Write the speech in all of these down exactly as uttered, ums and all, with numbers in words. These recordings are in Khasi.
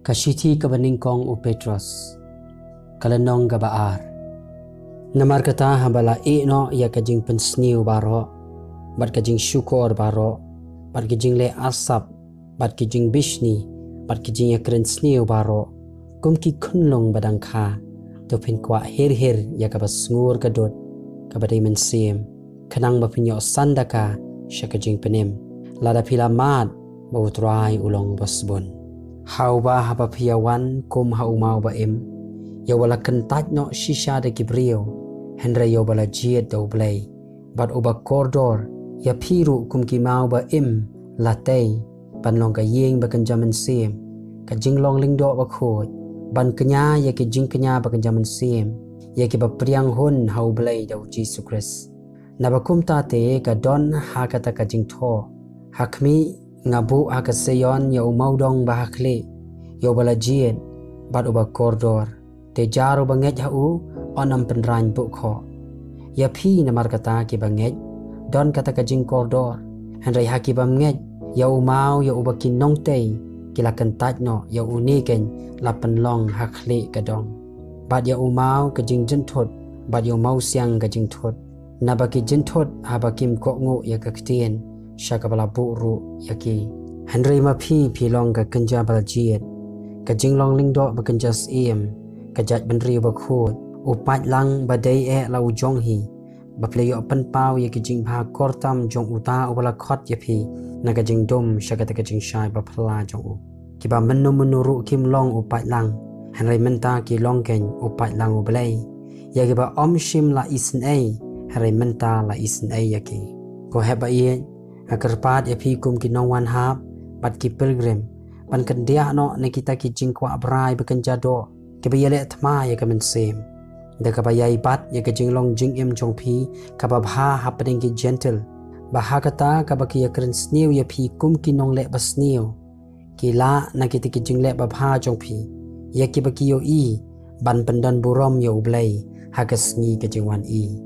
Ka shithi kaba nyngkong u Petros, ka lynnong kaba ar. Namar kata, haba la ïeh noh ïa ka jingpynsniew baroh, bad ka jingshukor baroh, bad ka jingleh arsap, bad ka jingbishni, bad ka jingïakren sniew baroh, kum ki khunlung ba dang kha, to phin kwah hir hir ïa kaba sngur ka dud, kaba dei mynsiem, khnang ba phin ïoh san da ka sha ka jingpynim, lada phi la mad ba U Trai u long ba sbun. Ha uba haba phi ïa wan kum ha u maw ba im, ïa uba la kyntait noh shisha da ki briew, hynrei ïa uba la jied da U Blei, bad uba kordor, ïa phi ruh kum ki maw ba im, la tei ban long ka ïing ba kynja mynsiem, ka jinglong lyngdoh bakhuid, ban kñia ïa ki jingkñia ba kynja mynsiem, ïa kiba pdiang hun ha U Blei da U Jisu Khrist. Naba kumta te ka don ha kata ka jingthoh: Ha khmih, nga buh ha ka Seion ïa u mawdong ba ha khlieh, ïa uba la jied, bad uba kordor. Te jar uba ngeit ha u, un ym pynraiñ buh khoh. Ïa phi, namar kata kiba ngeit, don kata ka jingkordor. Hynrei ha ki bym ngeit, ïa u maw ïa uba ki nongtei ki la kyntait noh, ïa une keiñ la pynlong ha khlieh ka dong. Bad ïa u maw ka jingjynthut, bad ïa u mawsiang ka jingthut. Naba ki jynthut haba kim kohnguh ïa ka ktien, sha kaba la buh ruh ïa ki. Hynrei ma phi, phi long ka kynja ba la jied, ka jinglong lyngdoh ba kynja syiem, ka jaitbynriew bakhuid, u paidlang ba dei eh la u jong hi, ba phi la ïoh pynpaw ïa ki jingbha kor tam jong uta uba la khot ïa phi na ka jingdum sha kata ka jingshai baphylla jong u. Kiba mynno mynno ruh kim long u paidlang, hynrei mynta ki long keiñ u paidlang U Blei. Ïa kiba ym shym la isynei, hynrei mynta la isynei ïa ki. Ko hep ba ïeit, nga kyrpad ïa phi kum ki nongwan hap bad ki pilgrim, ban kyndiah noh na kita ki jingkwah brai ba kynja doh, kiba ïaleh thma ïa ka mynsiem, da kaba ïai bat ïa ka jinglong jingim jong phi kaba bha hapdeng ki Jentil, ba ha kata kaba ki ïakren sniew ïa phi kum ki nongleh basniew, ki lah na kita ki jingleh babha jong phi, ïa kiba ki ïohi, ban pyndon burom ïa U Blei ha ka sngi ka jingwan i.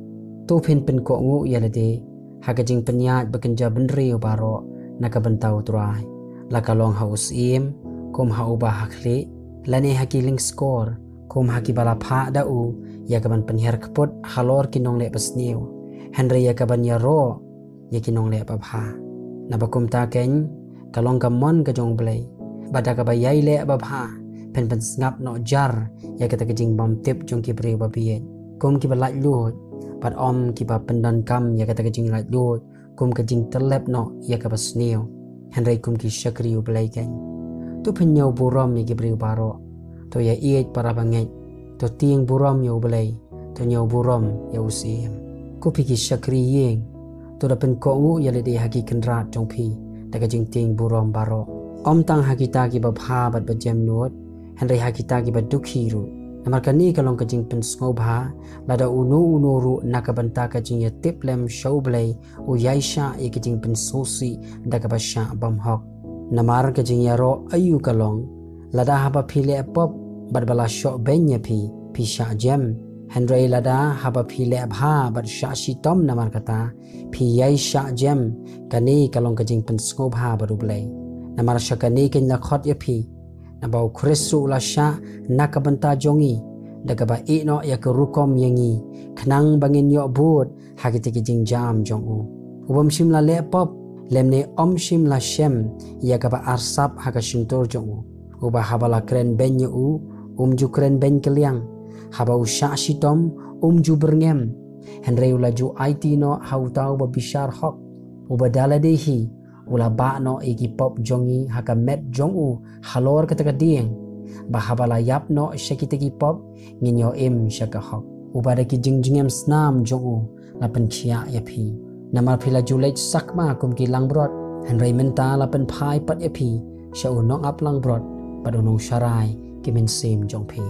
To phin pynkohnguh ïa lade ha ka jingpynïaid ba kynja bynriew baroh na ka bynta U Trai, la ka long ha u syiem, kum ha uba ha khlieh, lane ha ki lyngskor, kum ha kiba la phah da u ïa ka ban pynhiar kput halor ki nongleh basniew, hynrei ïa ka ban ïaroh ïa ki nongleh babha. Naba kumta keiñ, ka long ka mon ka jong U Blei, ba da kaba ïai leh babha, phin pynsngap noh jar ïa kata ka jingbymtip jong ki briew babieit, kum kiba laitluid, bad ym kiba pyndonkam ïa kata ka jinglaitluid kum ka jingtyllep noh ïa kaba sniew, hynrei kum ki shakri U Blei keiñ. To phin ñiew burom ïa ki briew baroh. To ïaieit para bangeit. To tieng burom ïa U Blei. To ñiew burom ïa u syiem. Ko phi ki shakri ïing, to da pynkohnguh ïa lade ha ki kynrad jong phi da ka jingtieng burom baroh, ym tang ha kita kiba bha bad ba jemnud, hynrei ha kita kiba dukhi ruh. Namar kane ka long ka jingpynsngewbha, lada uno uno ruh na ka bynta ka jingïatiplem sha U Blei u ïaishah ïa ka jingpynsngewsih da kaba shah bymhok. Namar ka jingïaroh aïu ka long, lada haba phi leh pop bad ba la shoh beiñ ïa phi, phi shah jem? Hynrei lada haba phi leh bha bad shah shitom namar kata, phi ïai shah jem, kane ka long ka jingpynsngewbha bad U Blei. Namar sha kane keiñ la khot ïa phi, naba U Khrist ruh u la shah na ka bynta jong ngi, da kaba ïehnoh ïa ka rukom ïa ngi, khnang ba ngin ïoh bud ha kita ki jingjam jong u. U bym shym la leh pop, lymne ym shym la shem ïa kaba arsap ha ka shyntur jong u. Uba haba la kren beiñ ïa u, um ju kren beiñ kylliang. Haba u shah shitom, um ju byrngem. Hynrei u la ju aiti noh ha uta uba bishar hok, uba da lade hi u la bah noh ïa ki pop jong ngi ha ka met jong u halor kata ka dieng, ba haba la ïap noh sha kita ki pop, ngin ïoh im sha ka hok. Uba da ki jingjngem snam jong u la pynkhiah ïa phi. Namar phi la ju leit sakma kum ki langbrot, hynrei mynta la pynphai pat ïa phi sha u nongaplangbrot bad u nongsharai ki mynsiem jong phi.